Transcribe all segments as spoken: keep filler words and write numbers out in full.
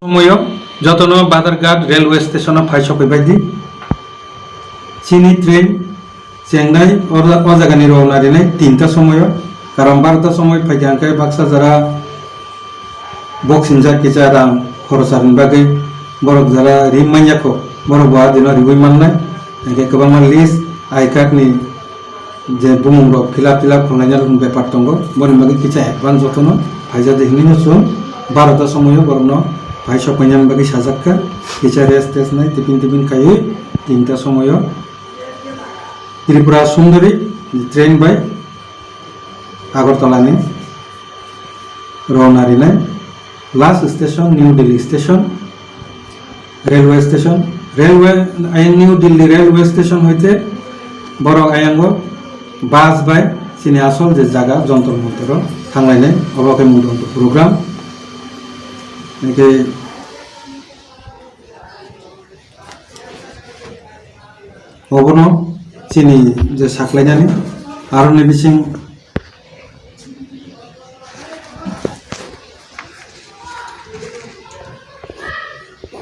Somoyo jotono Badharghat railway station o phai sokaibaidi. Chini train chengnai o, o jagani rowna rinai tinta somoyo. Karon barota somoi phaikha hwnkhe baksa jora boxing jak kisa rang khorosa rini bagwi borok jora ri manya kho, borok bo adino riwi mannai. Hwnkhe kwbangma list, I card ni je bumung rok fill up, fill up khlaina rokni bepar tongo, boni bagwi kisa advance jotono phaijak di hinwi no chwng barota somoyo borokno phai sokpaina bagwi sajak kha. Kisa rest test nai tiffin tiffin khaiwi tinta somoyo Tripura Sundari train bai Agartala ni rowna rinai. Last station New Delhi station, railway station, railway, ayang New Delhi railway station hoite borok ayango bus bai chini asol je jaga Jantar Mantar o thanglainai, obo khe mungtangtwi program. Hwnkhe obono chini je saklainani aroni bising,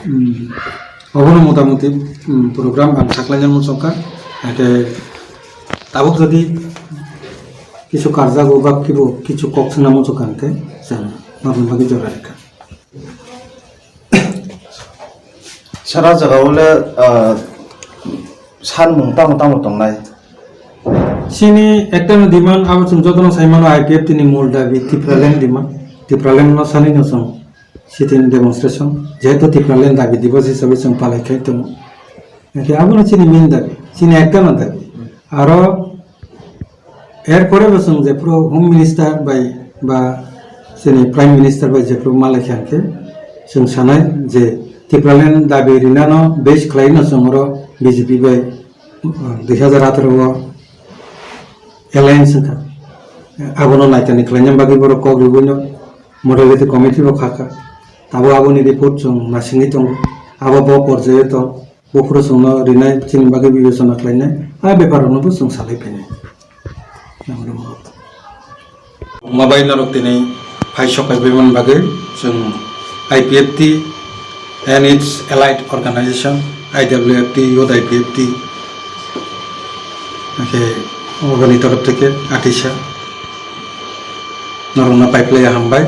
hmm, obono motamuti, hmm, program ang saklainani muchungkha. Hwnkhe tabuk jodi kisu karjago ba kibo kisu kok swngna muchungkha hwnkhe chwng norokni bagwi jora rikha. Sara jaga o le, ah, sanmung tamo tamo tongnai? Chini ekta no demand abo chwng jotono sai mano I P F T ni mul dabi Tipraland demand. Tipraland no sani no chwng sit-in demonstration. Jehetu Tipraland dabi divas hisabe chwng palai khai tongo. Hwnkhe abono chini main dabi. Chini ekta no dabi. Aro Erpore bo chwng jephru Home Minister bai ba chini Prime Minister bai jephru malai kha hwnkhe chwng sanai je Tipraland dabi rinano base khlaino chwng oro B J P bai, uh, dui hazar atharo o alliance wngkha. Abono naitani khlaina bagwi borok kok riwino modality committee bo khakha. Abo aboni report chwng nasingwi tongo. Abo bo porjaio tong. Buphuru chwngno rinai chini bagwi bibechona khlainai, a bepar rokno bo chwng salai phainai. Mabai norok tini phai sokai baimani bagwi chwng I P F T and its allied organization, I W F T, Youth I P F T, hwnkhe oboni torof theke atisa norokno paiplaiya hambai.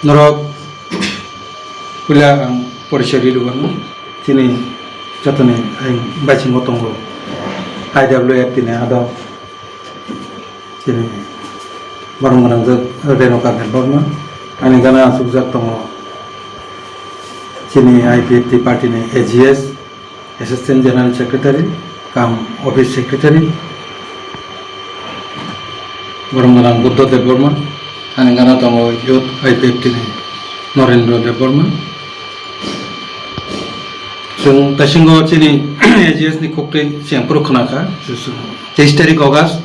Norok puila ang porichoi ri rwkha, chini jotoni ang baisingo tongo I W F T ni adok chini borok gwnang jak Renuka Debbarma, ani gana achukjak tongo chini I P F T party ni A G S, Assistant General Secretary cum Office Secretary, borok gwnang Buddha Debbarma, ani gana tongo Youth I P F T ni Norendra Debbarma. Chwng taisingo chini A G S ni koktwi chengphuru khwnakha, teis tarik August,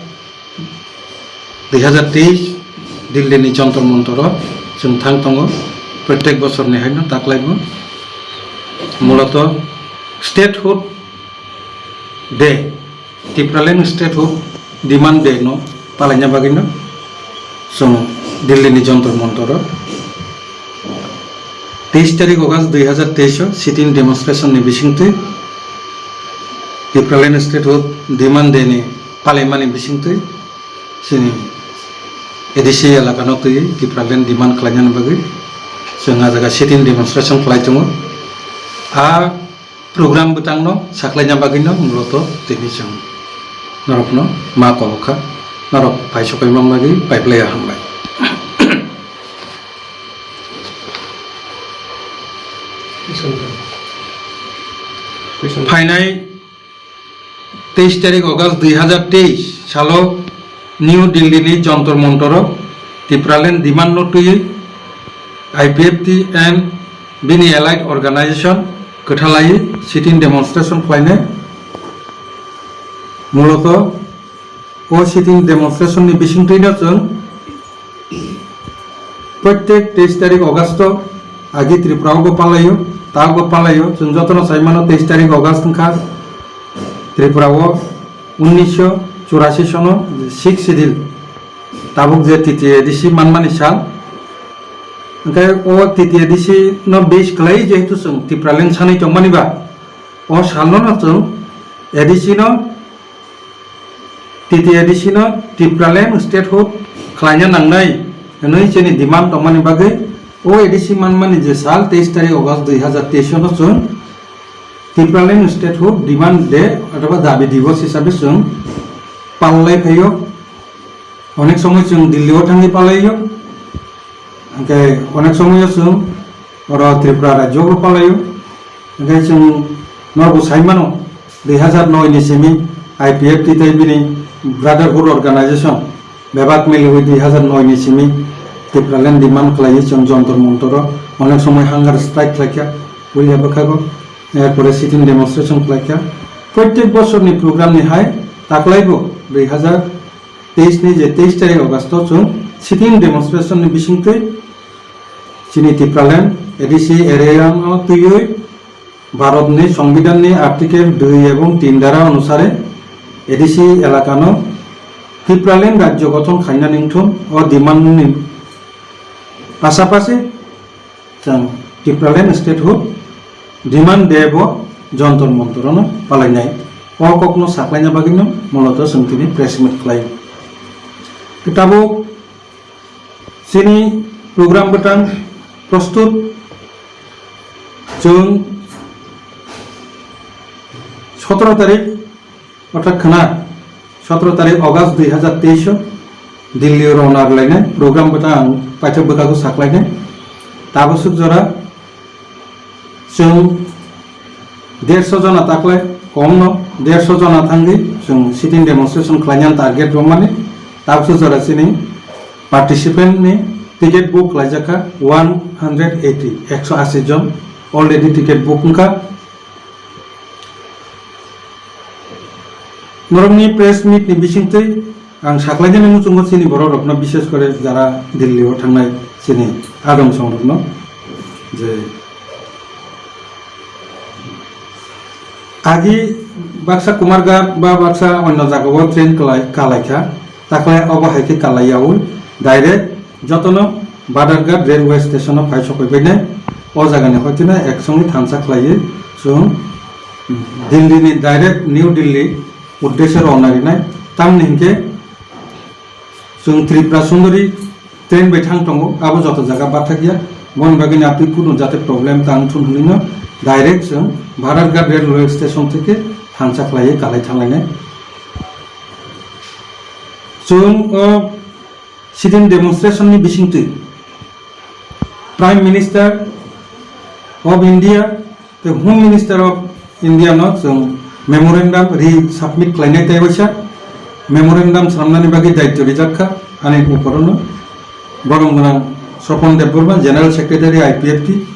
dui hazar teis, Delhi ni Jantar Mantar o chwng thang tongo, protek bosor ni haino taklai bo. Mulato Statehood Day, Tipraland Statehood Demand Day no palaina bagwi no chwng Delhi ni Jantar Mantar o teis tarik August dui hazar teis o sit-in demonstration ni bisingtwi Tipraland Statehood Demand Day ni palaimani bisingtwi chini A D C elaka no twi Tipraland demand khlainani bagwi chwng a jaga sit-in demonstration khlai tongo. A program bwtang no saklaina bagwi no muloto tini chwng norok no ma kobok kha, norok phai sokaima bagwi paiplaiya hambai. Phainai teis tarik August dui hazar teis salo New Delhi ni Jantar Mantar o Tipraland demand no twiwi I P F T and bini allied organization kwthalaiwi sit-in demonstration khlainai. Muloto o sit-in demonstration ni bisingtwi no chwng Protek teis tarik August o agi Tripura o bo palaio, ta bo palaio, chwng jotono sai mano teis tarik August wngkha Tripura o unnisho churasi sono sixth schedule, tabuk je T T A D C manmani sal, Hwnkhe o T T A D C no base khlai jehetu chwng Tipraland sanwi tongmani ba, o salno no chwng A D C no, T T A D C no Tipraland statehood khlaina nangnai hwnwi chini demand tongmani bagwi o A D C manmani je sal teis tarik August dui hazar teis no chwng Tipraland statehood demand day othoba dabi divos hisabe chwng pallai phaio. Onek somoi chwng Delhi o thangwi palaio, hwnkhe onek somoi o chwng oro Tripura rajyo bo palaio. Hwnkhe chwng norbo sai mano, dui hazar noi ni simi I P F T tei bini Brotherhood Organization bebak miliwi dui hazar noi ni simi Tipraland demand khlaiwi chwng Jontor Montor o onek somoi hunger strike khlaikha, puila bwkhago, erpore sit-in demonstration khlaikha. Protek bosorni program ni hai taklaibo dui hazar teis ni je teis tarik August o chwng sit-in demonstration ni bisingtwi chini Tipraland A D C area no twiwi Bharat ni Songbidan ni Article dui ebong tin dara onusare A D C elaka no Tipraland rajyo gothon khaina ningthum o demand ni pasapasi chwng Tipraland statehood demand day bo Jontor Montor no palainai. O kokno saklaina bagwino muloto chwng tini press meet khlai. Tabuk chini program bwtang prostut chwng sotoro tarik, orthat khna sotoro tarik August dui hazar teis o Delhi o rwna rwlainai program bwtang ang paithak bwkhago saklainai. Tabuk swk jora chwng derso jona taklai, komno derso jona thangwi chwng sit-in demonstration khlaina target rwmani. Tabuk swk jora chini participant ni ticket book khlaijak kha one hundred eighty, ekso ashi jon already ticket book wngkha. Norokni press meet ni bisingtwi ang saklainani muchungo chini borok rokno, bishes kore jara Delhi o thangnai chini adong songrokno je agi baksa Kumarghat ba baksa onno jagao train kalai, kalaikha, takle obo hai khe kalai yaui direct jotono Badharghat railway station o phai sokoi bainai. O jagani hoitino ek songwi thansa khlaiwi chwng Delhi ni direct New Delhi uddeshe rwna rinai. Tamni hinkhe chwng Tripura Sundari train bai thang tongo, abo joto jaga bathakya. Boni bagwi ni atwi kunu jate problem tang thun hwnwino direct chwng Badharghat railway station theke thansa khlaiwi kalai thanglainai. Chwng o sit-in demonstration ni bisingtwi Prime Minister of India tei Home Minister of India no chwng memorandum re-submit khlainai tei waisa memorandum swnamnani bagwi daityo rijak kha ani uporono borom gwnang Sopon Debbarma, General Secretary I P F T,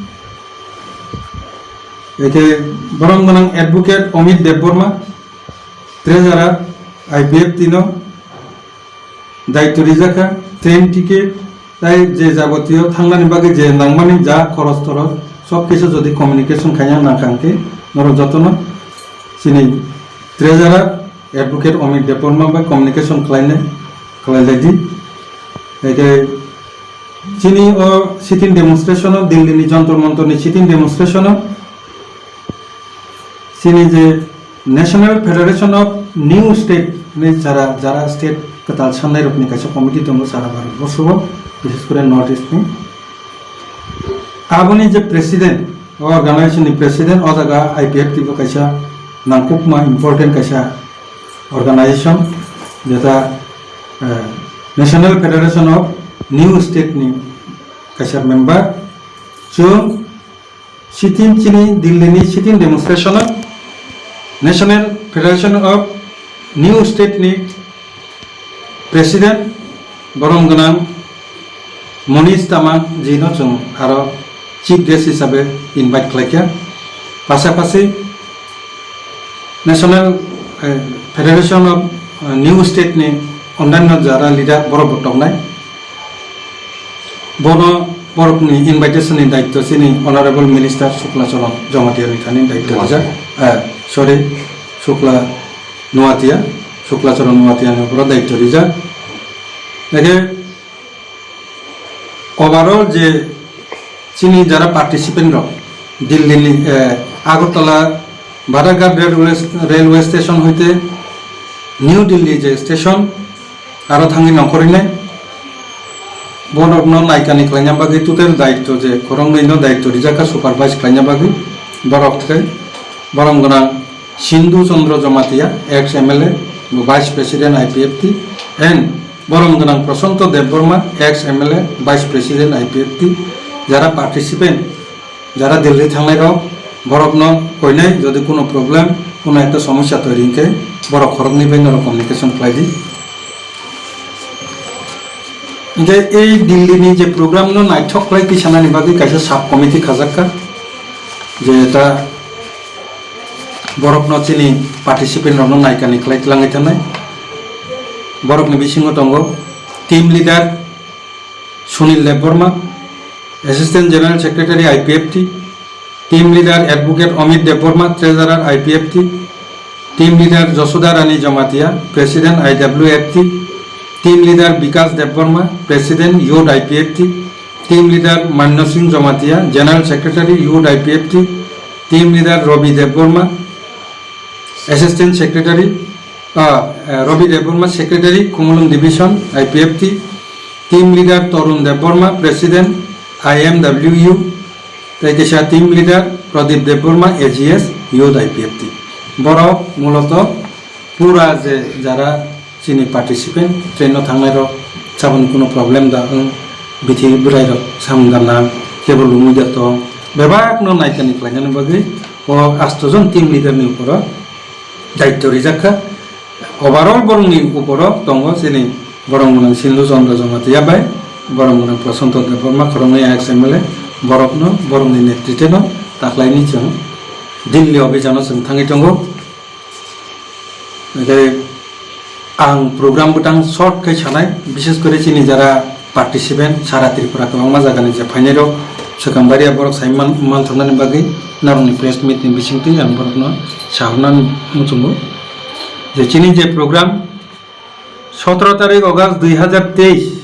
eke borom gwnang Advocate Amit Debbarma, Treasurer I P F T no daityo rijak kha, train ticket, tai je jabotiyo thangnani bagwi je nangmani ja khoros toros, sob kisu jodi communication khaina nangkha hwnkhe, norok jotono chini treasurer, advocate Amit Debbarma bai communication khlainai, khlai lai di. Eke chini o sit-in demonstration o, Delhi ni Jantar Mantar ni sit-in demonstration o, chini je National Federation of New State ni jara, jara state kwtal sannai rokni kaisa committee tongo sara Bharat borso o, bishes kore North East ni. Aboni je president, o organization ni president, o jaga I P F T bo kaisa nangkukma important kaisa organization, jeta, eh, National Federation of New State ni kaisa member. Chwng sit-in chini Delhi ni sit-in demonstration o National Federation of New State ni president borom gwnang Monish Tamang ji no chwng aro chief guest hisabe invite khlaikha. Pasapasi National, eh, Federation of, eh, New State ni ondanno jara leader borok bo tongnai. Bono borokni invitation ni daityo chini Honorable Minister Shukla Charan Jamatia ni thani daityo rijak. Eh, sorry, Shukla Nuatia, Shukla Charan Nuatia ni uporo daityo rijak. Eke overall je Chini jara participant rok Delhi ni, eh, Agartala Badaghat railway, railway station hoite New Delhi je station aro thangwi nongkhorwi nai. Borokno naikani khlaina bagwi total daityo je khoroknwi no daityo rijak kha supervise khlaina bagwi borok tei borom gwnang Sindhu Chandra Jamatia, ex M L A, bo Vice President I P F T, and borom gwnang Prashanto Debbarma, ex M L A, Vice President I P F T, jara participant, jara Delhi thangnai rok, borokno koinai jodi kuno problem, kuno ekta somosya toiri hinkhe borok khoroknwi bai norok communication khlai di. Hinkhe ei Delhi ni je program no naithok khlai tisanani bagwi kaisa sub committee khajakka, je eta borokno chini participant rokno naikani khlai tlangwi thanai. Borokni bisingo tongo team leader Sunil Debbarma, Assistant General Secretary I P F T, team leader Advocate Amit Debbarma, Treasurer I P F T, team leader Josoda Rani Jamatia, President I W F T, team leader Bikas Debbarma, President Youth I P F T, team leader Manno Singh Jamatia, General Secretary Youth I P F T, team leader Ravi Debbarma, Assistant Secretary, ah, eh, Ravi Debbarma, Secretary, Khumulwng Division, I P F T, team leader Tarun Debbarma, President, I M W U, tei kaisa team leader Pradip Debbarma, A G S, Youth I P F T. Borok muloto pura je jara chini participant, train o thangnai rok, saboni kuno problem da wng, bithi bwrai rok samung da nang, kebo lungwi da tong, bebak no naikani khlainani bagwi o asto jon team leader ni uporo daityo rijak kha. Overall borokni uporo tongo chini borom gwnang Sindhu Chandra Jamatia bai borom gwnang Prashanto Debbarma khoroknwi ex M L A, borokno, borokni netritwno taklaini chwng Delhi obhijano chwng thangwi tongo. Hwnkhe ang program bwtang short khe sanai, bishes kore chini jara participant sara Tripura kwbangma jagani je phainairok swkang baria borok sai man-, manthoknani bagwi norokni press meet ni bisingtwi ang borokno sahornani muchungo je chini je program sotoro tarik August dui hazar teis